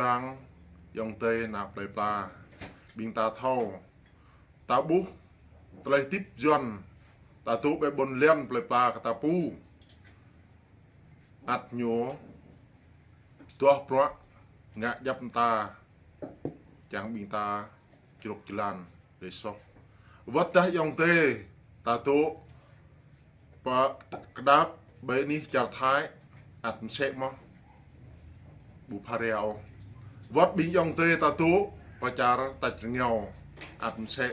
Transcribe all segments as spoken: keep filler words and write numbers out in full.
Răng, ayŏng adơi ană plơi pla. Ƀing ta thâo. Ta ƀuh, tơlơi hơdip Yuan, ta dŏ ƀơi ƀôn lan plơi pla kơ ta pô. Ăt ñu, duah bruă, ngă djăp mơta, čang ƀing ta, čruk jơlan, lĕ soh. Wơ̆t dah ayŏng adơi, ta dŏ, pơ kơdăp ƀơi anih čar Thái, ăt mơsĕ mơ̆n. Ƀu phara ôh. Wơ̆t ƀing ayŏng adơi ta dŏ, pơ čar tač rơngiao, ăt mơsĕ.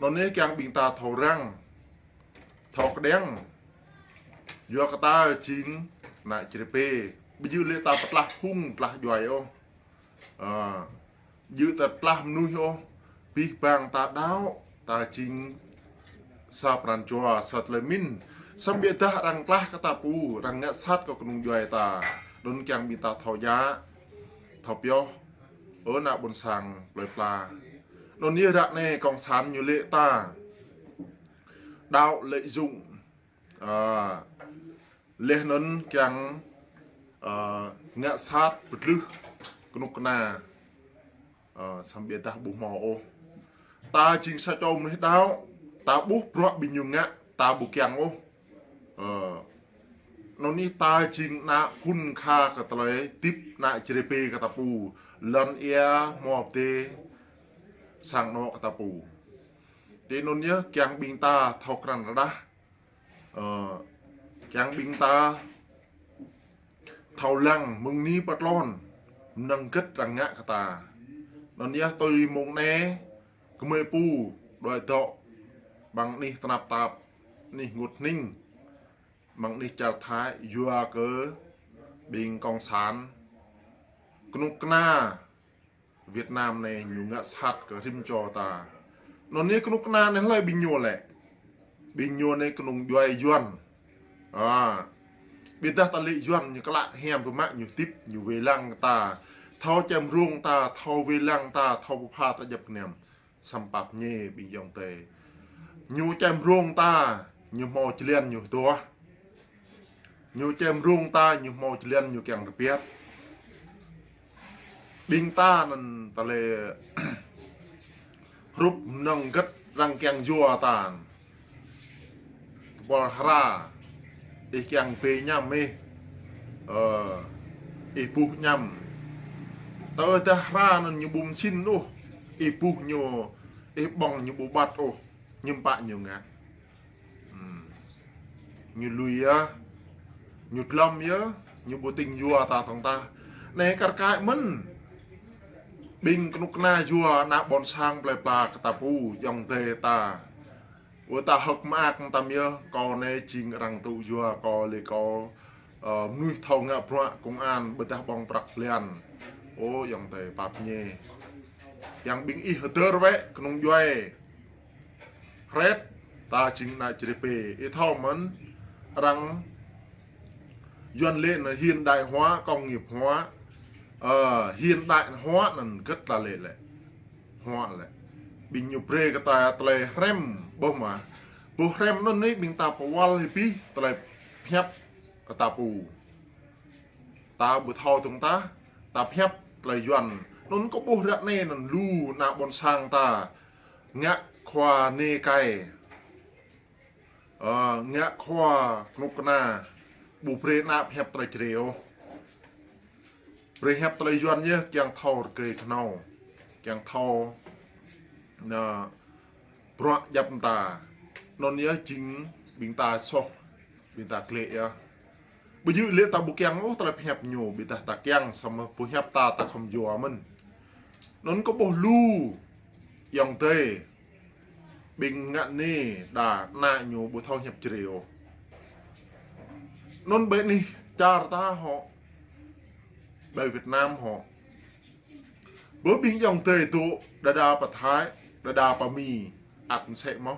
Anŭn yơh kiăng ƀing ta thâo răng, thâo kơđiăng. Yua kơ ta jing ană Jrai pê. Ƀu djơ̆ lĕ ta pơtlaih hung, pơtlaih djuai ôh. Ơ, djơ̆ ta pơtlaih mơnuih ôh, abih bang ta đaŏ, ta jing sa pran jua, sa tơlơi mĭn. Samơ̆ ƀiădah arăng tlaih kơ ta pô, arăng ngă sat kơ kơnung djuai ta. Anŭn kiăng ƀing ta thâo djă, thâo pioh, ơ ană ƀôn sang plơi pla. Anŭn yơh ră anai cộng sản ñu lĕ ta đaŏ lợi dụng. Ơ, laih anŭn kiăng, ơ, ngă sat pơtlưh kơnuk kơna. Ơ, samơ̆ ƀiădah ƀu hmâo ôh. Ta jing sa čô mơnuih đaŏ, ta ƀuh bruă ƀing ñu ngă, ta ƀu kiăng ôh. Ơ, anŭn yơh ta jing ană phŭn kha kơ tơlơi hơdip ană Jrai pê kơ ta pô. Lŏn ia hmâo pơdai sang anŏ kơ ta pô. Tui anŭn yơh kiăng ƀing ta thâo krăn rơđah. Ơ, kiăng ƀing ta thâo lăng mơ̆ng anai pơ tlôn, mơnơ̆ng hơget arăng ngă kơ ta. Anŭn yơh tui mông anai, gơmơi pô, đuaĭ dŏ, amăng anih tơnap tap, anih rơngot hning, amăng anih čar Thái, yua kơ ƀing cộng sản, kơnuk kơna, Việt Nam anai ñu ngă sat kơ rĭm čô ta. Anŭn yơh kơnuk kơna anai hlơi ƀing ñu lĕ. Ƀing ñu anai kơnung djuai Yuan. Ơ. Ƀiădah ta lĕ Yuan ñu klă hiam pơmă ñu hơdip ñu wai lăng ta. Thâo čem rông ta, thâo wai lăng ta, thâo pơpha ta djăp gơnam. Samơ̆ pap ñe ƀing ayŏng adơi. Ñu čem rông ta, ñu hmâo jơlan ñu hơduah. Ñu čem rông ta, ñu hmâo jơlan ñu kiăng rơbat. Ƀing ta anŭn tơlơi hrup mơnơ̆ng hơget arăng kiăng yua ta. Tơpul hra, ih kiăng bê añăm ih, ơ, ih buh añăm. Tơdah hra anŭn ñu ƀu mơsĭn ôh, ih buh ñu, ih ƀơ̆ng ñu ƀu ƀăt ôh, hiư̆m pă ñu ngă. Hmm. Ñu lui yơh, ñu glŏm yơh, ñu ƀu tĭng yua ta tŏng tah. Anai kar kaĭ mơ̆n. Ƀing kơnuk kơna yua ană ƀôn sang plơi pla kơ ta pô, ayŏng adơi ta. Ơ ta hơ̆k mơak mơtam yơh, kâo anai jing arăng tŭ yua kâo lĕ kâo, ơ, mơnuih thâo ngă bruă công an, ƀiădah ƀơ̆ng prăk blan. Ơ, ayŏng adơi pap ñe. Kiăng ƀing ih hơdơr wơ̆t, kơnung djuai. Hret, ta jing ană Jrai pê. Ih thâo mơ̆n, arăng Yuan lĕ anŭn hiện đại hóa, công nghiệp hóa, ơ, hiện đại hóa anŭn hơget ta lĕ lĕ. Hóa lĕ. Ƀing ñu brơi kơ ta tơlơi hrăm, ƀuh mơ̆. Ƀuh hrăm anŭn anai ƀing ta pơwăl hĭ tơlơi pơhiăp kơ ta pô. Ta ƀu thâo tŏng tah, ta pơhiăp tơlơi Yuan. Anŭn kâo ƀuh ră anai anŭn lu ană ƀôn sang ta. Ngă khua nê kai. Ơ, ngă khua kơnuk kơna, ƀu brơi ană pơhiăp tơlơi Jrai ôh. Brơi hiăp tơlơi Yuan yơh kiăng thâo rơgơi kơhnâo. Kiăng thâo, ană, bruă djăp mơta. Anŭn yơh jing ƀing ta soh, ƀing ta glĕ yơh. Ƀu djơ̆ lĕ ta ƀu kiăng ôh tơlơi pơhiăp ñu, ƀiădah ta kiăng samơ̆ pơhiăp ta ta khŏm yua mơ̆n. Anŭn kâo ƀuh lu ayŏng adơi. Ƀing ngă anai đa ană ñu ƀu thâo hiăp Jrai ôh. Anŭn ƀơi anih čar ta hŏ. Ƀơi Việt Nam hŏ. Bơ ƀing ayŏng adơi dŏ, đơđa pơ Thái, đơđa pơ Mi, ăt mơsĕ mơ̆n.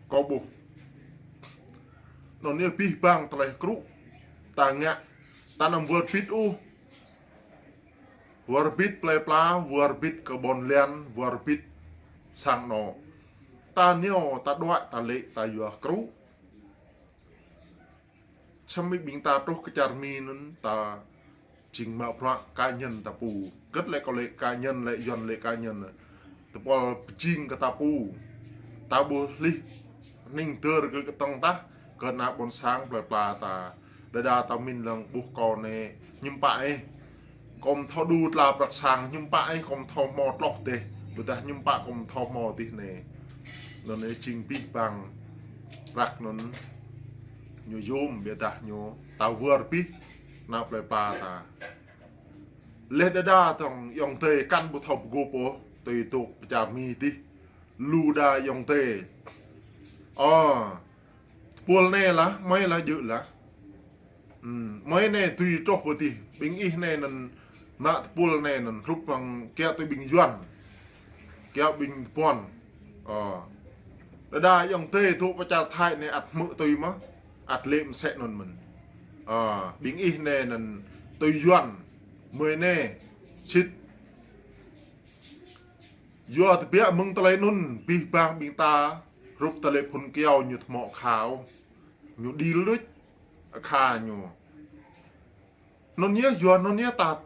Kâo ƀuh. Anŭn yơh abih bang tơlơi hơkrŭ. Ta ngă, ta anăm wơr bĭt ôh. Wơr bĭt plơi pla, wơr bĭt kơ ƀôn lan, wơr bĭt sang anŏ. Ta nao, ta đuaĭ, ta lĕ, ta yua hơkrŭ. Samơ̆ ƀing ta truh kơ čar Mi anŭn ta Jing mă bruă cá nhân ta pô. Kơ̆t lĕ kâo lĕ cá nhân, lĕ Yuan lĕ cá nhân. Tơpul pơjing kơ ta pô. Ta ƀu hlih hning dơr kơ kơtong tah, kơ ană ƀôn sang plơi pla ta. Đơđa ta mĭn lăng ƀuh kâo anai hiư̆m pă ih. Kâo ƀu thâo đu tla prăk sang hiư̆m pă ih, kâo ƀu thâo hmâo tloh dêh. Ƀôdah hiư̆m pă kâo ƀu thâo hmâo dih anai. Anŭn anai jing abih bang prăk anŭn ñu yôm, ƀôdah ñu ta wơr bĭt ană plơi pla ta. Leh đơđa tong ayŏng adơi kăn ƀu thâo pơgôp ôh, tui tŭk pơ čar Mi dih. Lu đa ayŏng adơi. Ơ, tơpul anai lah, mơi lah djơ̆ lah. Hm, mơi anai tui truh pơ dih, ƀing ih anai anŭn, ană tơpul anai anŭn, hrup mơ̆ng kiăo tui ƀing Yuan. Kiăo ƀing Tơpuan. Ơ. Đơđa ayŏng adơi tŭk pơ čar Thái anai ăt hmư̆ tui mơ̆n, ăt lĕ mơsĕ anŭn mơ̆n. Ơ, ƀing ih anai anŭn tui Yuan, mơi anai, sĭt. Yua tơbiă mơ̆ng tơlơi anŭn, abih bang ƀing ta, hrup tơlơi phŭn kiao ñu ƀu hmâo khao, ñu đĭl đôč, akha ñu. Anŭn yơh, yua anŭn yơh ta,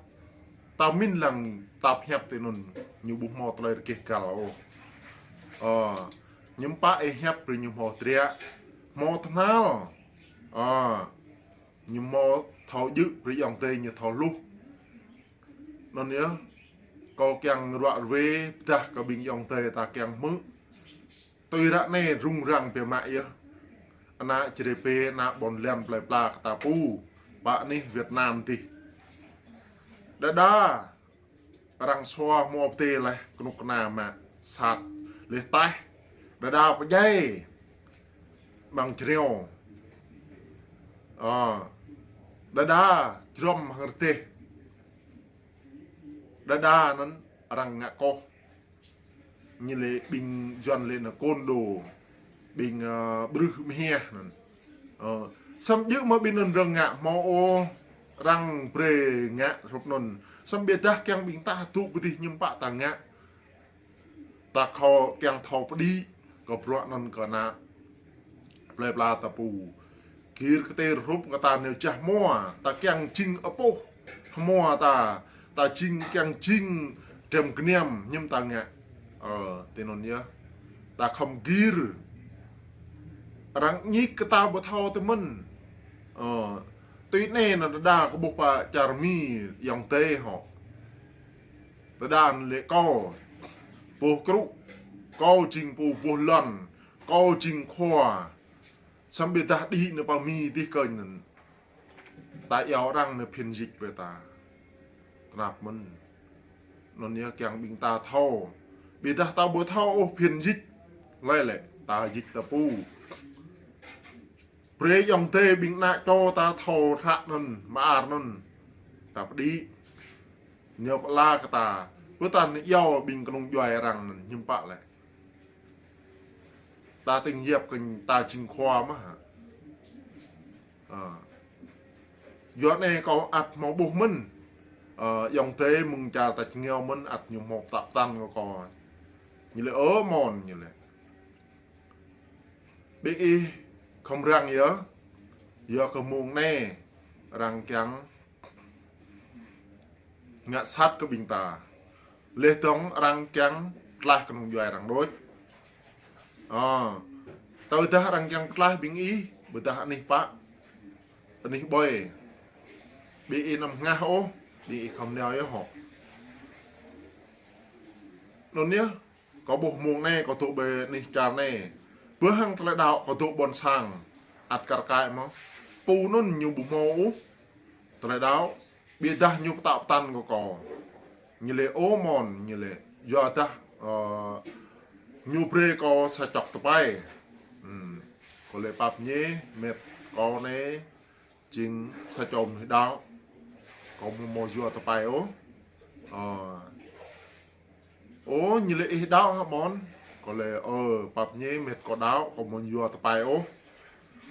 ta mĭn lăng ta pơhiăp tui anŭn, ñu ƀu hmâo tơlơi rơgêh găl ôh. Ơ, hiư̆m pă ih hiăp brơi ñu hmâo triă, hmâo tơhnal. Ơ, ñu hmâo thâo djơ̆ brơi ayŏng adơi ñu thâo hluh. Anŭn yơh, kâo kiăng ruă rơwe, pơdah kơ ƀing ayŏng adơi ta kiăng hmư̆. Tui ră anai rŭng răng biă mă yơh. Ană čơrê pê, ană ƀôn lan plơi pla kơ ta pô, pơ anih Việt Nam dih. Đơđa, arăng sua hmua pơdai laih kơnuk kơna mă sat, laih taih. Đơđa pơdjai ƀăng čơriâo. Ơ, đơđa jrŏm hăng rơdêh. Đơđa anŭn arăng ngă koh. Ñu lĕ ƀing Yuan lĕ anŭn côn đồ, ƀing, ơ, bruh mơhiăh anŭn. Ơ, samơ̆ djơ̆ mơ̆ ƀing anŭn arăng ngă hmâo ôh, arăng brơi ngă hrup anŭn. Samơ̆ ƀôdah kiăng ƀing ta tŭk pơ dih hiư̆m pă ta ngă. Ta khŏ kiăng thâo pơđĭ kơ bruă anŭn kơ ană plơi pla ta pô. Gir kơtir hrup kơ ta nao jah hmua, ta kiăng jing apuh hmua ta, ta jing kiăng jing dram gơnam hiư̆m ta ngă. Ơ, tui anŭn yơh. Ta khŏm gir. Arăng ñik kơ ta ƀu thâo tơ mơ̆n. Ơ, tui anai anŭn đơđa kâo ƀuh pơ čar Mi ayŏng adơi hŏ. Tơdah lĕ kâo, boh krŭ, kâo jing pô boh lŏn, kâo jing khua. Samơ̆ ƀôdah đĭ nao pơ Mi dih kơnh anŭn. Ta iâu arăng nao phiên dịch brơi ta. Tơnap mơ̆n. Anŭn yơh kiăng ƀing ta thâo. Ƀôdah ta ƀu thâo ôh phiên dịch. Laih lĕ, ta dịch ta pô. Brơi ayŏng adơi ƀing ană čô ta thâo hră anŭn, mơar anŭn. Ta pơđĭ. Ñu pơala kơ ta. Pơtăn iâu ƀing kơnung djuai arăng anŭn, hiư̆m pă lĕ. Ta tĭng yap kơ ta jing khua mơ̆ hă. Ơ. Yua anai kâo ăt hmâo ƀuh mơ̆n. Ơ, ayŏng adơi mơ̆ng čar ta čơngiao mơ̆n ăt ñu hmâo pơtă pơtăn kơ kâo. Ñu lĕ ơ mơ̆n ñu lĕ. Ƀing ih khŏm răng yơh, yua kơ mông anai arăng kiăng ngă sat kơ ƀing ta. Laih dơ̆ng arăng kiăng pơtlaih kơnung djuai arăng đôč. Ơ, tơdah arăng kiăng pơtlaih ƀing ih, ƀôdah anih pă, anih ƀơi. Ƀing ih anăm hơngah ôh, ƀing ih khŏm nao yơh hŏ. Anŭn yơh, kâo ƀuh mông anai kâo dŏ ƀơi anih čar anai. Bơ hăng tơlơi đaŏ kâo dŏ ƀôn sang. Ăt kar kaĭ mơ̆. Pô anŭn ñu ƀu hmâo ôh tơlơi đaŏ. Ƀôdah ñu pơtă pơtăn kơ kâo. Ñu lĕ ơ mơ̆n, ñu lĕ. Yua dah, ơ, ñu brơi kâo sa čŏk tơpai. Hm. Kâo lĕ pap ñe, met kâo anai jing sa čô mơnuih đaŏ. Kâo ƀu hmâo yua tơpai ôh. Ơ. Ơ, ñu lĕ ih đaŏ hă mơ̆n? Kâo lĕ, ơ, pap ñe met kâo đaŏ, kâo ƀu hmâo yua tơpai ôh.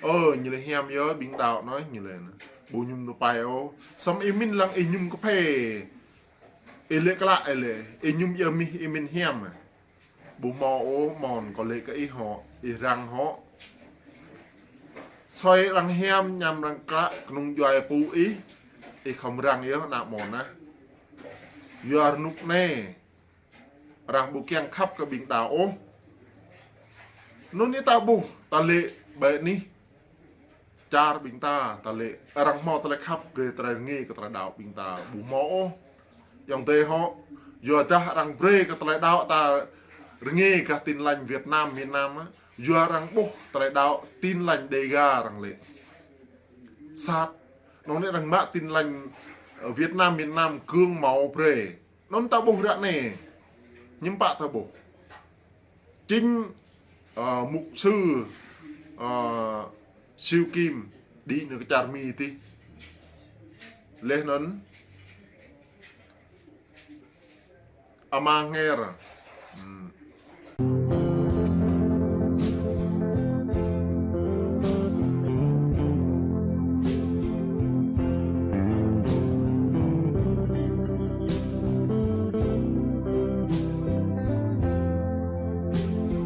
Ơ, ñu lĕ hiam yơh, ƀing đaŏ anai, ñu lĕ anai. Ƀu mơñum tơpai ôh. Samơ̆ ih mĭn lăng ih mơñum kơphê. Ih lĕ klă ih lĕ, ih mơñum yơh mih ih mĭn hiam. Ƀu hmâo ôh mơ̆n, kâo lĕ kơ ih hŏ, ih răng hŏ. Soi arăng hiam, añăm arăng klă, kơnung djuai pô ih. Ih khŏm răng yơh ană mơ̆n ah. Yua rơnŭk anai, arăng ƀu kiăng khăp kơ ƀing đaŏ ôh. Anŭn ih ta ƀuh, ta lĕ ƀơi anih čar ƀing ta, ta lĕ arăng hmâo tơlơi khăp brơi tơlơi rơngiă kơ tơlơi đaŏ ƀing ta ƀu hmâo ôh. Yang tê hŏ, yua dah arăng brơi kơ tơlơi đaŏ ta rơngiă gah Tin Lành Việt Nam, miền Nam ah. Yua arăng ƀuh tơlơi đaŏ Tin Lành Đêga arăng lĕ sat. Anŭn anai arăng mă Tin Lành, ơ, Việt Nam, miền Nam gương mẫu brơi. Anŭn ta ƀuh ră anai. Hiư̆m pă ta ƀuh. Chính, ơ, mục sư, ơ, Siu Kim đĭ nao kơ čar Mi tih. Laih anŭn Ama Nger, hmm,